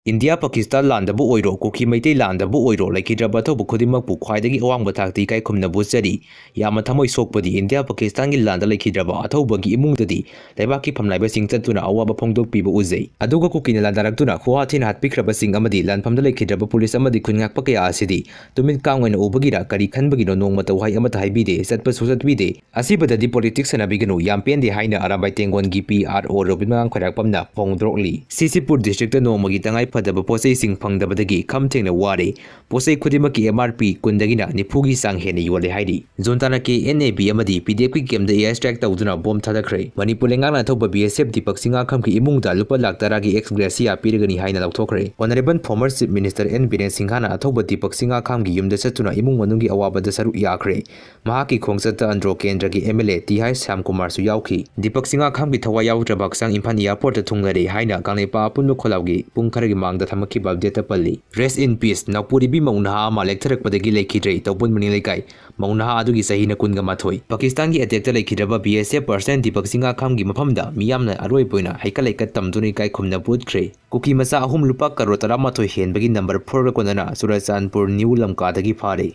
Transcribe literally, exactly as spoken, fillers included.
India Pakistan ꯂꯥꯟꯗꯕꯨ ꯑꯣꯏꯔꯣ, ꯀꯨꯀꯤ ꯃꯩꯇꯩ ꯂꯥꯟꯗꯕꯨ ꯑꯣꯏꯔꯣ, ꯂꯩꯈꯤꯗ꯭ꯔꯕ ꯑꯊꯧꯕ ꯈꯨꯗꯤꯡꯃꯛꯄꯨ ꯈ꯭ꯋꯥꯏꯗꯒꯤ ꯑꯋꯥꯡꯕ ꯊꯥꯛꯇ ꯏꯀꯥꯏ ꯈꯨꯝꯅꯕ ꯎꯠꯆꯔꯤ꯫ ꯌꯥꯝꯅ ꯊꯃꯣꯏ ꯁꯣꯛꯄꯗꯤ ꯏꯟꯗꯤꯌꯥ ꯄꯥꯀꯤꯁꯇꯥꯟꯒꯤ ꯂꯥꯟꯗ ꯂꯩꯈꯤꯗ꯭ꯔꯕ ꯑꯊꯧꯕꯒꯤ ꯏꯃꯨꯡꯗꯗꯤ ꯂꯩꯕꯥꯛꯀꯤ ꯐꯝꯅꯥꯏꯕꯁꯤꯡ ꯆꯠꯇꯨꯅ ꯑꯋꯥꯕ ꯐꯣꯡꯗꯣꯛꯄꯤꯕ ꯎꯖꯩ꯫ ꯑꯗꯨꯒ ꯀꯨꯀꯤꯅ ꯂꯥꯟꯗꯥꯔꯛꯇꯨꯅ ꯈꯨꯍꯥ ꯊꯤꯅ ꯍꯥꯠꯄꯤꯈ꯭ꯔꯕꯁꯤꯡ ꯑꯃꯗꯤ ꯂꯥꯟꯐꯝꯗ ꯂꯩꯈꯤꯗ꯭ꯔꯕ ꯄꯨꯂꯤꯁ ꯑꯃꯗꯤ ꯈꯨꯟꯉꯥꯛꯄ ꯀꯌꯥ ꯑꯁꯤꯗꯤ ꯇꯨꯃꯤꯠ ꯀꯥꯡ ꯑꯣꯏꯅ ꯎꯕꯒꯤꯔ ꯀꯔꯤ ꯈꯟꯕꯒꯤꯅꯣ ꯅꯣꯡꯃꯇ ꯋꯥꯍꯩ ꯑꯃꯠꯇ ꯍꯥꯏꯕꯤꯗꯦ, ꯆꯠꯄꯁꯨ ꯆꯠꯄꯤꯗꯦ꯫ ꯑꯁꯤꯕꯗꯗꯤ politics ꯁꯥꯟꯅꯕꯤꯒꯅꯨ, ꯌꯥꯝ ꯄꯦꯟꯗꯦ ꯍꯥꯏꯅ ꯑꯔꯥꯝꯕꯥꯏ ꯇꯦꯡꯒꯣꯟꯒꯤ P R O ꯔꯣꯕꯤꯟ ꯃꯉꯥꯡ ꯈꯣꯏꯔꯥꯛꯄꯝꯅ ꯐꯣꯡꯗꯣꯔꯛꯂꯤ꯫ ꯁꯤꯁꯤꯄꯨꯔ district ꯇ ꯅꯣꯡꯃꯒꯤ ꯇꯉꯥꯏ ꯐꯗꯕ ꯄꯣꯠꯆꯩꯁꯤꯡ ꯐꯪꯗꯕꯗꯒꯤ ꯈꯝ ꯊꯦꯡꯅ ꯋꯥꯔꯦ꯫ ꯄꯣꯠꯆꯩ ꯈꯨꯗꯤꯡꯃꯛꯀꯤ M R P ꯀꯨꯟꯗꯒꯤꯅ ꯅꯤꯐꯨꯒꯤ ꯆꯥꯡ ꯍꯦꯟꯅ ꯌꯣꯜꯂꯦ ꯍꯥꯏꯔꯤ꯫ ꯖꯨꯟꯇꯥꯅ K N A B ꯑꯃꯗꯤ P D F ꯀꯤ camp ꯇ air strike ꯇꯧꯗꯨꯅ bomb ꯊꯥꯗꯈ꯭ꯔꯦ꯫ ꯃꯅꯤꯄꯨꯔ ꯂꯩꯉꯥꯛꯅ ꯑꯊꯧꯕ B S F ꯗꯤꯄꯛ ꯁꯤꯡꯍꯥꯈꯥꯝꯒꯤ ꯏꯃꯨꯡꯗ ꯂꯨꯄꯥ ꯂꯥꯈ ꯇꯔꯥꯒꯤ ex gratia ꯄꯤꯔꯒꯅꯤ ꯍꯥꯏꯅ ꯂꯧꯊꯣꯛꯈ꯭ꯔꯦ꯫ Honourable former Chief Minister N Biren ꯁꯤꯡꯍꯅ ꯑꯊꯧꯕ ꯗꯤꯄꯛ ꯁꯤꯡꯍꯥꯈꯥꯝꯒꯤ ꯌꯨꯝꯗ ꯆꯠꯇꯨꯅ ꯏꯃꯨꯡ ꯃꯅꯨꯡꯒꯤ ꯑꯋꯥꯕꯗ ꯁꯔꯨꯛ ꯌꯥꯈ꯭ꯔꯦ꯫ ꯃꯍꯥꯛꯀꯤ ꯈꯣꯡꯆꯠꯇ ꯑꯟꯗ꯭ꯔꯣ ꯀꯦꯟꯗ꯭ꯔꯒꯤ M L A ꯇꯤꯍꯥꯏ ꯁ꯭ꯌꯥꯝꯀꯨꯃꯥꯔꯁꯨ ꯌꯥꯎꯈꯤ꯫ ꯗꯤꯄꯛ ꯁꯤꯡꯍꯥꯈꯥꯝꯒꯤ ꯊꯋꯥꯏ ꯌꯥꯎꯗ꯭ꯔꯕ ꯍꯛꯆꯥꯡ ꯏꯝꯐꯥꯜ airport ꯇ ꯊꯨꯡꯂꯔꯦ ꯍꯥꯏꯅ ꯀꯪꯂꯩꯄꯥꯛ ꯑꯄꯨꯟꯕ ꯈꯣꯜꯂꯥꯎꯒꯤ ꯄꯨꯡ ꯈꯔꯒꯤ ꯃꯥꯡꯗ ꯊꯝꯃꯛꯈꯤꯕ update ꯇ ꯄꯜꯂꯤ꯫ Rest in peace꯫ ꯅꯥꯎꯄꯨꯔꯤꯕꯤ ꯃꯧ ꯅꯍꯥ ꯑꯃ ꯂꯦꯛꯊꯔꯛꯄꯗꯒꯤ ꯂꯩꯈꯤꯗ꯭ꯔꯦ, ꯇꯧꯕꯣꯜ ꯃꯅꯤꯡ ꯂꯩꯀꯥꯏ꯫ ꯃꯧ ꯅꯍꯥ ꯑꯗꯨꯒꯤ ꯆꯍꯤꯅ ꯀꯨꯟꯒ ꯃꯥꯊꯣꯏ꯫ ꯄꯥꯀꯤꯁꯇꯥꯟꯒꯤ attack ꯇ ꯂꯩꯈꯤꯗ꯭ꯔꯕ B S F personnel Deepak ꯁꯤꯡꯍꯥꯈꯥꯝꯒꯤ ꯃꯐꯝꯗ ꯃꯤꯌꯥꯝꯅ ꯑꯔꯣꯏꯕ ꯑꯣꯏꯅ ꯍꯩꯀꯠ ꯂꯩꯀꯠ ꯇꯝꯗꯨꯅ ꯏꯀꯥꯏ ꯈꯨꯝꯅꯕ ꯎꯠꯈ꯭ꯔꯦ꯫ ꯀꯨꯀꯤ ꯃꯆꯥ ꯑꯍꯨꯝ ꯂꯨꯄꯥ ꯀꯔꯣꯔ ꯇꯔꯥꯃꯥꯊꯣꯏ ꯍꯦꯟꯕꯒꯤ number four ꯒ ꯀꯣꯟꯅꯅ ꯆꯨꯔꯆꯥꯟꯄꯨꯔ ꯅ꯭ꯌꯨ ꯂꯝꯀꯥꯗꯒꯤ ꯐꯥꯔꯦ꯫